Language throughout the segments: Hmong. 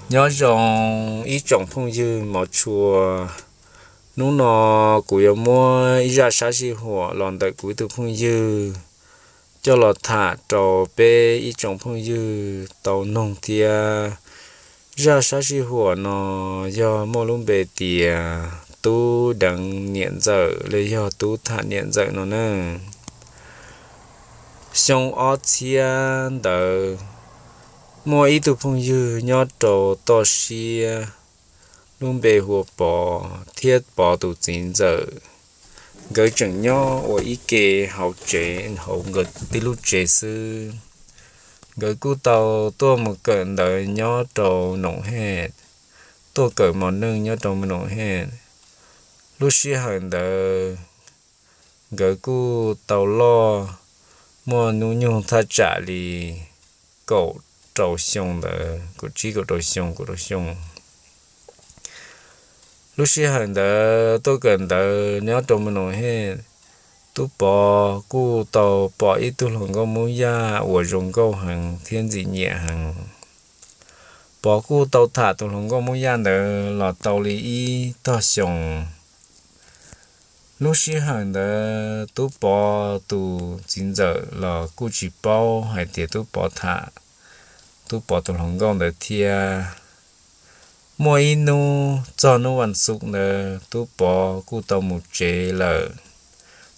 Nyob zoo ib tsoom phooj ywg mov tshua. Hnub no kuv yuav muab ib zaj sab sij huam los ntawm kuv ib tug phooj ywg coj los tham rau peb ib tsoom phooj ywg tau noog thiab. Zaj sab sij huam no yog muaj lub npe tias Tub Deev Niam Ntxawm los yog Tub Tham Niam Ntxawm no na. Xyoo ob txhiab ntawd, muaj ib tug phooj ywg nyob rau toj siab, lub npe hu ua Pov thiab Pov tus txiv ntxawm. Nkawd tseem nyob ua ib ke hauv tsev, hauv nkawd tib lub tsev xwb. Nkawd kuj tau tuaj mus kawm ntawv nyob rau Noom Hej, tuaj kawm mos neej nyob rau Noom Hej. Lub sij hawm ntawd nkawd kuj tau loj, muaj hnub nyoog thaj tsam li kaum rau xyoo ntawd, kaum tsib kaum rau xyoo, kaum rau xyoo. Lub sij hawm ntawd tuaj kawm ntawv nyob rau Noom Hej, Tub Pov kuj tau pom ib tug hluas nkauj Hmoob Yaj uas zoo nkauj heev thiab ntxim nyiam heev. Pov kuj tau tham tus hluas nkauj Hmoob Yaj ntawd los tau li ib tog xyoo. Lub sij hawm ntawd Tub Pov tus txiv ntxawm los kuj tsis paub hais tias Tub Pov tham Tub Pov tus hluas nkauj ntawd thiab. Muaj ib hnub txog hnub vas xuv ntawd Tub Pov kuj tau mus tsev lawm.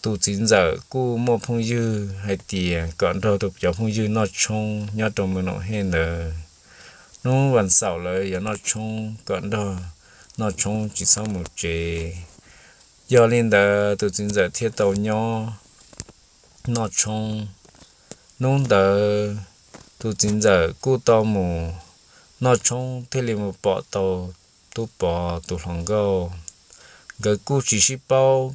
Tus txiv ntxawm kuj muaj phooj ywg hais tias kom nrog tus cov phooj ywg noj tshoob nyob rau Noom Hej ntawd. Hnub vas xaum lawv yuav noj tshoob, kom nrog noj tshoob tsis txhob mus tsev. Yog li ntawd tus txiv ntxawm thiaj tau nyob noj tshoob. Hnub ntawd tus txiv ntxawm kuj tau mus noj tshoob thiaj li mus pom tau Tub Pov tus hluas nkauj. Nkawd kuj tsis sib paub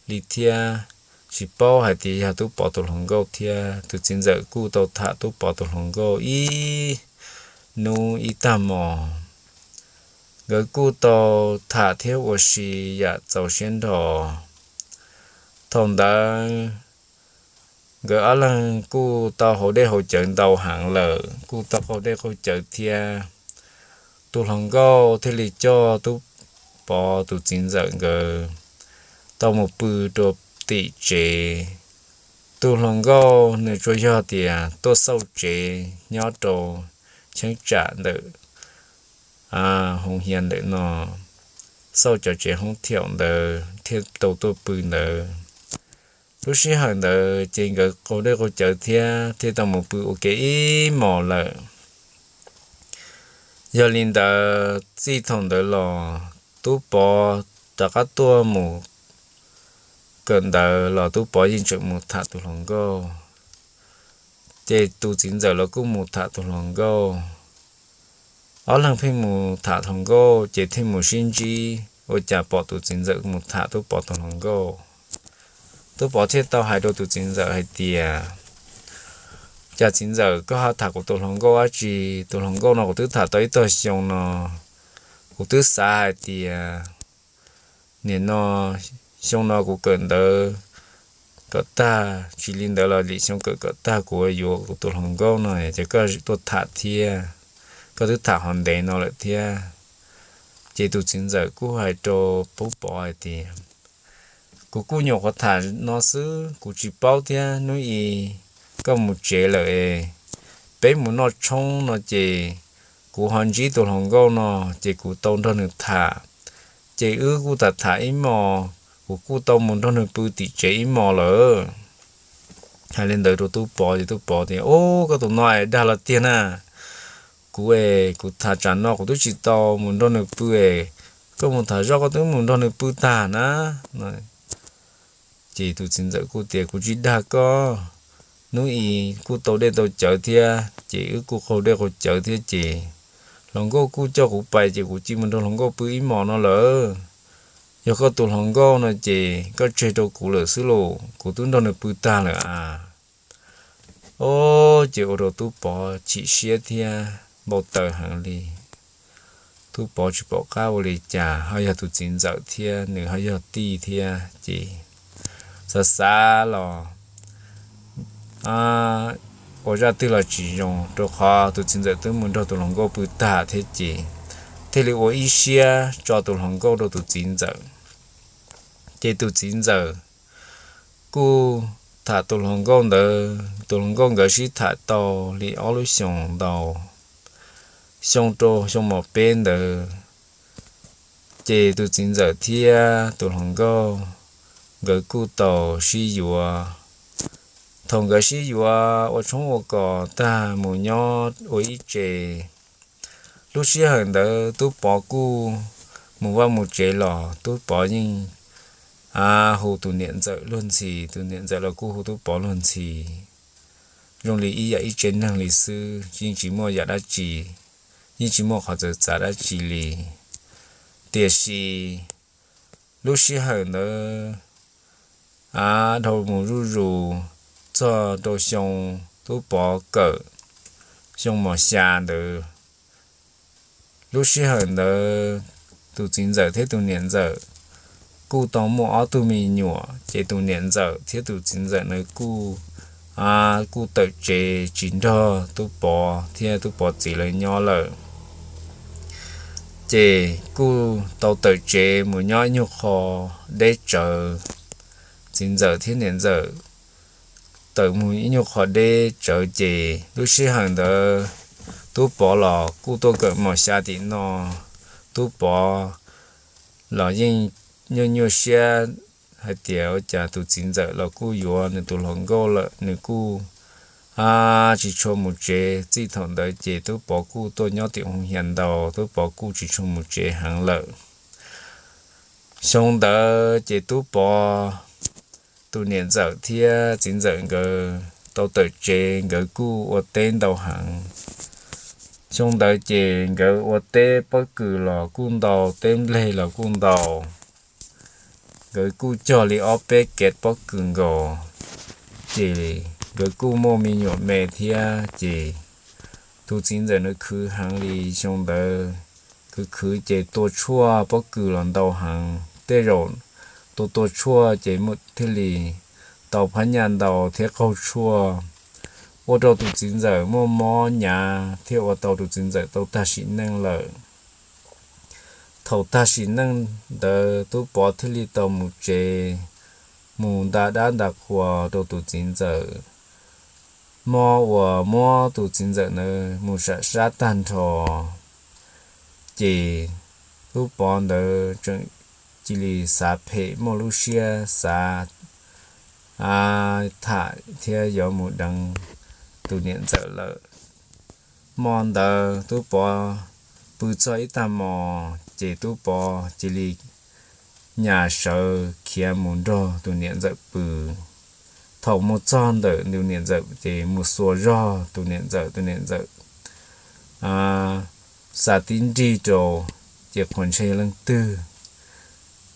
li thiab, tsis paub hais tias yog Tub Pov tus hluas nkauj thiab. Tus txiv ntxawm kuj tau tham Tub Pov tus hluas nkauj ib hnub ib tag hmo. Nkawd kuj tau tham thiab ua si yam txaus siab nrho. Thaum ntawd nkawd ob leeg kuj tau haus dej haus cawv ntau heev lawm, kuj tau qaug dej qaug cawv thiab. Tus hluas nkauj thiaj li coj Tub Pov tus txiv ntxawm nkawd tau mus pw rau tim tsev. Tus hluas nkauj nws tsuas yog tias tuaj xauj tsev nyob rau cheeb tsam ntawm hoo hias ntawm no, xauj cov tsev hoob thiaum ntawd thiaj tau tuaj pw ntawd. Lub sij hawm ntawd ces nkawd qaug dej qaug cawv thiab thiaj tau mus pw ua ke ib hmos lawm. Yog li ntawd txij thaum ntawd los Tub Pov rov qab tuaj mus kawm ntawv los Tub Pov yeej tseem mus tham tus hluas nkauj, ces tus txiv ntxawm los kuj mus tham tus hluas nkauj. Ob leeg pheej mus tham hluas nkauj ces thiaj mus sib ntsib ua cas pom tus txiv ntxawm mus tham Tub Pov tus hluas nkauj. Tub Pov thiaj tau hais rau tus txiv ntxawm hais tias, Cas txiv ntxawm koj ho tham kuv tus hluas nkauj dab tsi? Tus hluas nkauj no kuv twb tham tau ib tog xyoo no, kuv twb xav hais tias nim no xyoo no kuv kawm ntawv kom tag, tsis li ntawd los lwm xyoo kawm kom tag kuv yuav kuv tus hluas nkauj no, ces koj tuaj tham thiab, koj twb tham ho ntev no lawm thiab. Ces tus txiv ntxawm kuj hais rau Tub Pov hais tias, Kuv kuj nyuam qhuav tham no xwb, kuv tsis paub thiab, hnub i koj mus tsev lawm es peb mus noj tshoob no ces kuv ho ntsib tus hluas nkauj no, ces kuv tau nrog nws tham, ces wb kuj tham tham ib hmos, kuv kuj tau mus nrog nws pw tim tsev ib hmos lawm. Hais li ntawd rau Tub Pov ces Tub Pov tias, Ub, koj tus no es dag los tiag na. Kuv es kuv tham tsam no kuv twb tsis tau mus nrog nws pw es koj mus tham zoj koj twb mus nrog nws pw tag na. Ces tus txiv ntxawm kuj tias, Kuv tsis dag koj, hnub i kuj tau dej tau cawv thiab ces wb kuj qaug dej qaug cawv thiab ces hluas nkauj kuj coj kuv pais ces kuv cia mus nrog hluas nkauj pw ib hmos no lawm. Yog koj tus hluas nkauj no ces koj tseg rau kuv lawm xwb los, kuv twb nrog nws pw tag lawm a. Ob, ces ua rau Tub Pov chim siab thiab npau taws heev li. Tub Pov tsis pom qab ua li cas, ho yog tus txiv ntxawm thiab nws ho yog tij thiab ces xav xav los, ua zaj twg los tsis zoo, rau qhov tus txiv ntxawm twb mus nrog tus hluas nkauj pw tag thiab ces thiaj li ua ib siab tso tus hluas nkauj rau tus txiv ntxawm. Ces tus txiv ntxawm kuj tham tus hluas nkauj ntawd, tus hluas nkauj nkawd sib tham tau li ob lub xyoos ntau, xyoo rau xyoo mos peb ntawd, ces tus txiv ntxawm thiab tus hluas nkauj nkawd kuj tau sib yuav. Thaum nkawd sib yuav ua tshoob ua kos tag mus nyob ua ib tse, lub sij hawm ntawd Tub Pov kuj mus vaj mus tsev los Tub Pov yeej hu tus niam ntxawm luag ntxhi, tus niam ntxawm los kuj hu Tub Pov luag ntxhi, zoo li ib yam ib tsev neeg li xwb, yeej tsis muaj yam dab tsi, yeej tsis muaj qhov txawv txav dab tsi li. Tiam sis lub sij hawm ntawd a dhau mus zuj zus txog rau xyoo Tub Pov kawm xyoo mos xya ntawd, lub sij hawm ntawd tus txiv ntxawm thiab tus niam ntxawm kuj tau muaj ob tug me nyuam, ces tus niam ntxawm thiab tus txiv ntxawm ntawd kuj, kuj tawm tsev tsis nrog Tub Pov thiab Tub Pov txiv lawv nyob lawm. Ces kuj tau tawm tsev mus nyob ib nyuag qho deb tsawv. Txiv ntxawm thiab niam ntxawm tawm mus ib nyuag qho deb tsawv ces lub sij hawm ntawd Tub Pov los kuj tuaj kawm mos xya tim no. Tub Pov los yeej nyuaj nyuaj siab hais tias ua cas tus txiv ntxawm los kuj yuav nws tus hluas nkauj lawm, nws kuj tsis tshua mus tsev. Txij thaum ntawd ces Tub Pov kuj tuaj nyob tim Hoo Hias ntau, Tub Pov kuj tsis tshua mus tsev heev lawm. Xyoo ntawd ces Tub Pov tus niam ntxawm thiab txiv ntxawm nkawd tau tawm tsev, nkawd kuj ua teb ntau heev. Xyoo ntawd ces nkawd ua teb pob kws los kuj ntau, teb npleg los kuj ntau. Nkawd kuj cog li ob peb kev pob kws nkaus, ces nkawd kuj muaj me nyuam me thiab. Ces tus txiv ntxawm nws khwv heev li xyoo ntawd, khwv khwv ces tua tshuaj pob kws los ntau heev. Tej zaum tua tua tshuaj ces thiaj li tau phab nyaj ntau thiab qaug tshuaj, ua rau tus txiv ntxawm muaj mob hnyav thiab ua tau tus txiv ntxawm tau tag sim neej lawm. Thaum tag sim neej ntawd Tub Pov thiaj li tau mus tsev, mus nta dab nta qhua rau tus txiv ntxawm. Hmo uas muab tus txiv ntxawm ntawd mus sam sab tag nrho, ces Tub Pov ntawd tseem cia li xav phem, muaj lub siab xav tham thiab yuav mus deev tus niam ntxawm lawm. Hmo ntawd Tub Pov pw txog ib tag hmo, ces Tub Pov cia li nyas sawv khiav mus nrog tus niam ntxawm pw. Thaum mus txog ntawm tus niam ntxawm ces mus xuas zog tus niam ntxawm, tus niam ntxawm xa tib nrig rau, ces qhuas ntshe leej twg,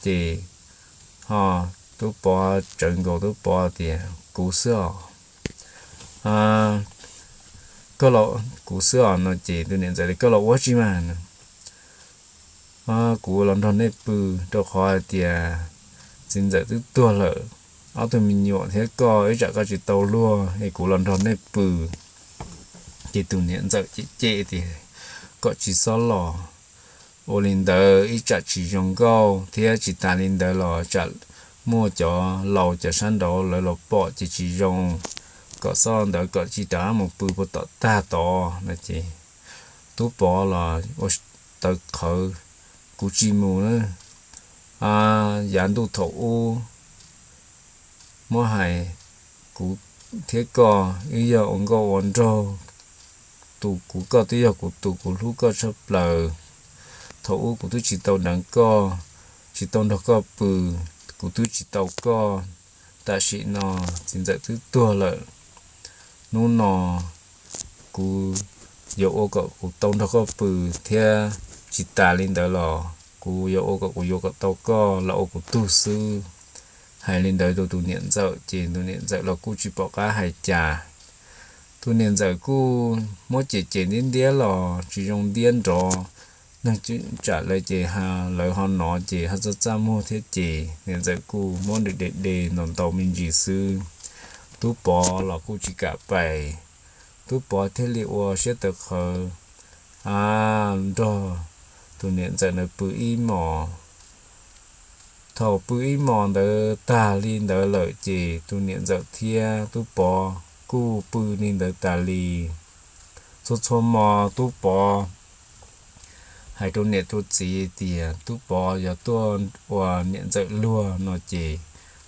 ces ho Tub Pov tsawv nkaus, Tub Pov tias, Kuv xwb os. Koj los, kuv xwb os no ces tus niam ntxawm tias, Koj los ua tsi mas? Kuv los nrog nej pw, rau qhov hais tias txiv ntxawm twb tuag lawm, ob tug me nyuam thiab koj ib tsam koj tsis tau luag es kuv los nrog nej pw. Ces tus niam ntxawm cem cem tias, Koj tsis txhob los ua li ntawd, ib tsam tsis zoo nkauj, thiab tsis tas li ntawd los tsam muaj cov laus cov sab nraud lawv los pom ces tsis zoo. Kom txhob ntawd, kom tsis rov qab mus pw puag tom tag tod no ces Tub Pov los ua tawv qhawv, Kuv tsis mus na. Yav ntuj thaum ub muab hais, kuv thiab koj wb yog ua nkauj ua nraug, tus kuv koj twb yog kuv tus, kuv hlub koj tshaj plaws. Thaum ub kuv twb tsis tau deev koj, tsis tau nrog koj pw, kuv twb tsis tau koj. Tam sim no txiv ntxawm twb tuag lawm, hnub no kuv yuav ua kom kuv tau nrog koj pw, thiab tsis tas li ntawd los kuv yuav ua kom kuv yuav kom tau koj los ua kuv tug xwb. Hais li ntawd rau tus niam ntxawm ces tus niam ntxawm los kuj tsis pom qab hais cas. Tus niam ntxawm kuj muab cem cem ntiab ntiab los tsis zoo ntiab nrov, neeg tsam lawv ces lawv ho nov ces ho txaj txaj muag thiab ces niam ntxawm kuj muab de de ntaus ntaus me ntsis xwb. Tub Pov los kuj tsis kam pais, Tub Pov thiaj li ua siab tawv qhawv nrog tus niam ntxawm ntawd pw ib hmos. Thaum pw ib hmos ntawd tag li ntawd lawm ces tus niam ntxawm thiab Tub Pov kuj pw li ntawd tas li. Txhua txhua hmo Tub Pov hais rau niam rau txiv tias Tub Pov yog tuaj ua niam ntxawm luag no ces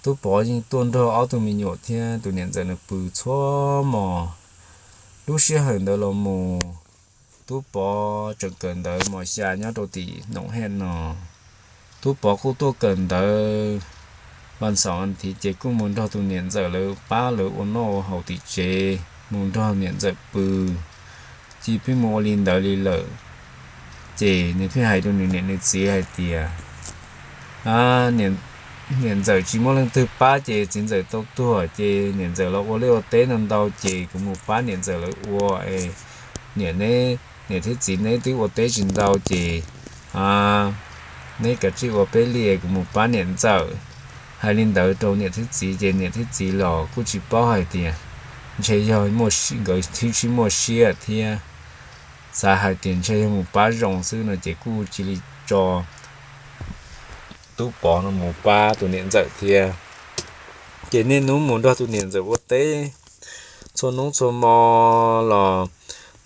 Tub Pov yeej tuaj nrog ob tug me nyuam thiab tus niam ntxawm nws pw txhua hmo. Lub sij hawm ntawd los mus, Tub Pov tseem kawm ntawv mos xya nyob rau tim Noom Hej no. Tub Pov kuj tuaj kawm ntawv vas xaum a thiv ces kuj mus nrog tus niam ntxawm lawv pab lawv ua noj ua haus tim tsev, mus nrog niam ntxawm pw, ces pheej mus ua li ntawd li lawm. Ces nws pheej hais rau nws niam nws txiv hais tias, niam ntxawm tsis muaj leej twg pab ces txiv ntxawm tau tuag ces niam ntxawm los ua liaj ua teb no ntau ces kuv mus pab niam ntxawm lawv ua es niam neb, niam thiab txiv neb twb ua teb tsis ntau ces neb kav tsij ua peb li es kuv mus pab niam ntxawm. Hais li ntawd rau niam thiab txiv ces niam thiab txiv los kuj tsis paub hais tias ntshe yog nkawd sib muaj siab thiab, xav hais tias ntshe yog mus pab zoo xwb no ces kuj cia li tso Tub Pov no mus pab tus niam ntxawm thiab. Ces niaj hnub mus nrog tus niam ntxawm ua teb, txhua hnub txhua hmo los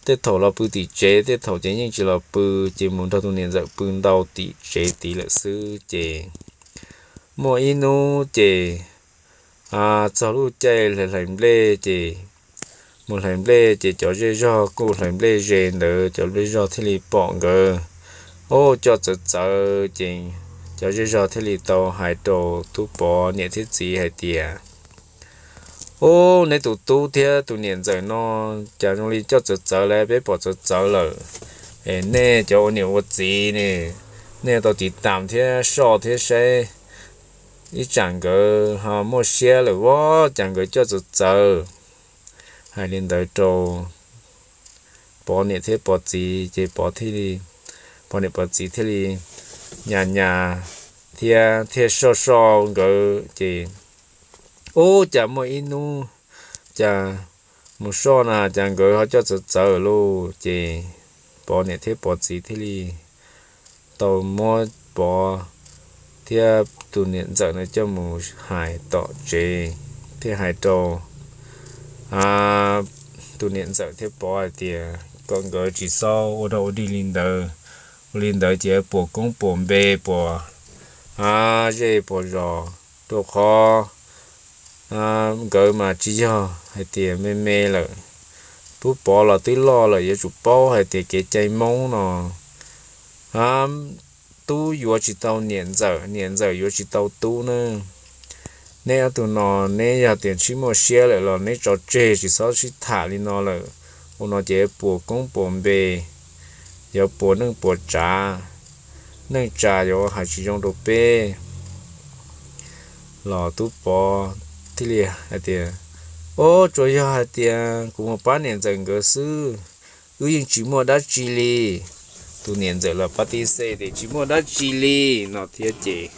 tej thaum los pw tim tsev, tej thaum ces yeej tsis los pw, ces mus nrog tus niam ntxawm pw ntau tim tsev tid lawm xwb. Ces muaj ib hnub ces txog lub caij hlais nplej ces mus hlais nplej ces cov zej zog kuj hlais nplej ze ntawd, cov zej zog thiaj li pom nkawd ua coj txawv txawv ces cov zej zog thiaj li tau hais rau Tub Pov niam thiab txiv hais tias, Ub, neb tus tub thiab tus niam ntxawm no cas zoo li coj txawv txawv lawm, peb pom txawv txawv lawm. Es nej cov ua niam ua txiv ne, nej tau tiv tam thiab soj thiab saib ib tsam nkawd ho muaj siab lawm ua cas nkawd coj txawv txawv. Hais li ntawd rau Pov niam thiab Pov txiv ces Pov thiaj li, Pov niam Pov txiv thiaj li nyas nyas thiab thiaj soj soj nkawd ces ub, cas muaj ib hnub cas mus soj na cas nkawd ho coj txawv txawv lauj. Ces Pov niam thiab Pov txiv thiaj li tau muab Pov thiab tus niam ntxawm no coj mus hais tom tsev, thiaj hais rau tus niam ntxawm thiab Pov hais tias kom nkawd tsis txhob ua rau ua dig li ntawd, ua li ntawd ces puas koob puas npe, puas zej puas zos, rau qhov nkawd mas tsis yog hais tias me me lawm. Tub Pov los twb loj lawm, yuav tsum paub hais tias kev cai Hmoob no, tub yuav tsis tau niam ntxawm, niam ntxawm yuav tsis tau tub na. Neb ob tug no, neb yog tias sib muaj siab lawm los neb tso tseg, tsis txhob sib tham li no lawm. Ua no ces puas koob puas npe, yuav puas neej puas tsav, neej tsa yuav hais tsis zoo rau peb. Los Tub Pov thiaj li hais tias, Ub, tsuas yog hais tias kuv mus pab niam ntxawm nkawd xwb, wb yeej tsis muaj dab tsi li. Tus niam ntxawm los pab tib xej tias tsis muaj dab tsi li no thiab ces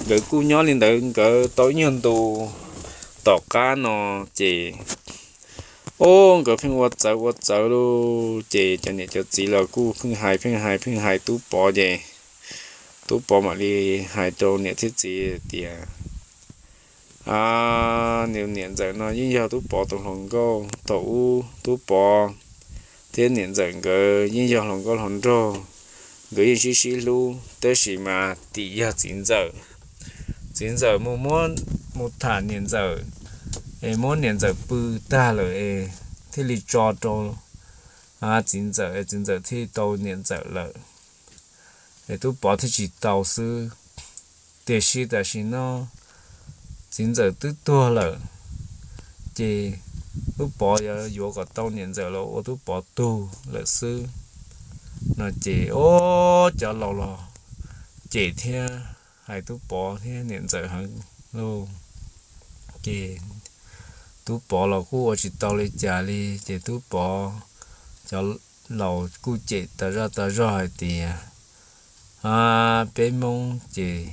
nkawd kuj nyob li ntawd nkawd tau ib nyuag ntu. Tom qab no ces, ub, nkawd pheej ua txawv ua txawv lauj, ces cov niam cov txiv los kuj pheej hais pheej hais pheej hais Tub Pov ces Tub Pov mam li hais rau niam thiab txiv tias, Niam ntxawm no yeej yog Tub Pov tus hluas nkauj. Thaum ub Tub Pov thiab niam ntxawm nkawd yeej yog hluas nkauj hluas nraug, nkawd yeej sib sib hlub, tab sis mas tim yog txiv ntxawm, txiv ntxawm mus muab, mus tham niam ntxawm es muab niam ntxawm pw tag lawm es thiaj li tso rau txiv ntxawm es txiv ntxawm thiaj tau niam ntxawm lawm. Es Tub Pov thiaj tsis tau xwb. Tiam sis tam sim no txiv ntxawm twb tuag lawm, ces Tub Pov yuav yuav kom tau niam ntxawm los ua Tub Pov tug lawm xwb no ces, ob, cov laus los cem thiab hais Tub Pov thiab niam ntxawm heev lauj. Ces Tub Pov los kuj ua tsis tau li cas li, ces Tub Pov, cov laus kuj cem tas zaj tas zog hais tias, peb Hmoob ces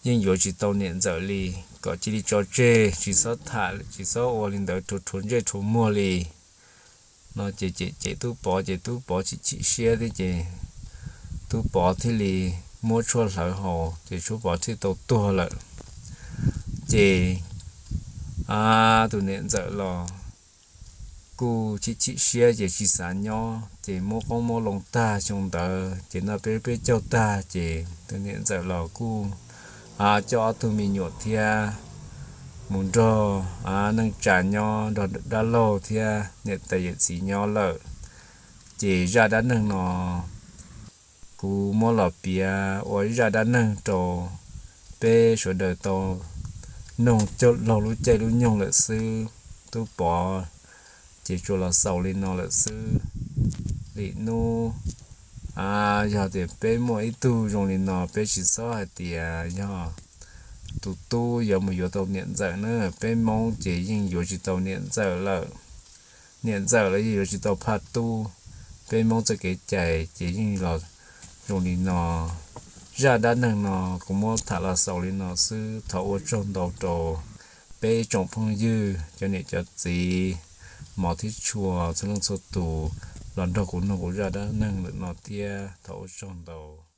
yeej yuav tsis tau niam ntxawm li, kom cia li tso tseg, tsis txhob tham, tsis txhob ua li ntawd rhuav ntsej rhuav muag li. no ces cem cem Tub Pov ces Tub Pov chim chim siab thiab ces Tub Pov thiaj li muab tshuaj hlawv haus ces Tub Pov thiaj tau tuag lawm. Ces tus niam ntxawm los kuj chim chim siab ces tsis xav nyob ces muab qoob muab loo tag xyoo ntawd ces noj peb peb caug tag ces tus niam ntxawm los kuj coj ob tug me nyuam thiab mus nrog neej tsa nyob nrog dab laug thiab niam tais yawm txiv nyob lawm. Ces zaj dab neeg no kuv muab los piav ua zaj dab neeg rau peb sawv daws tau noog coj laug lub caij lub nyoog lawm xwb. Tub Pov ces tsuas los xaus li no lawm xwb. Lwm hnub yog tias peb muaj ib tug zoo li no peb tsis txhob hais tias yog tus tub yuav mus yuav tau niam ntxawm na, peb Hmoob ces yeej yuav tsis tau niam ntxawm lawm. Niam ntxawm los yeej yuav tsis tau phaj tub. Peb Hmoob txoj kev cai ces yeej los zoo li no. Zaj dab neeg no kuv muab tham los xaus li no xwb, thov ua tsaug ntau rau peb tsoom phooj ywg, cov niam cov txiv, mos thiab tshua txhua leej txhua tus los nrog kuv noog kuv zaj dab neeg ntawm no thiab thov ua tsaug ntau.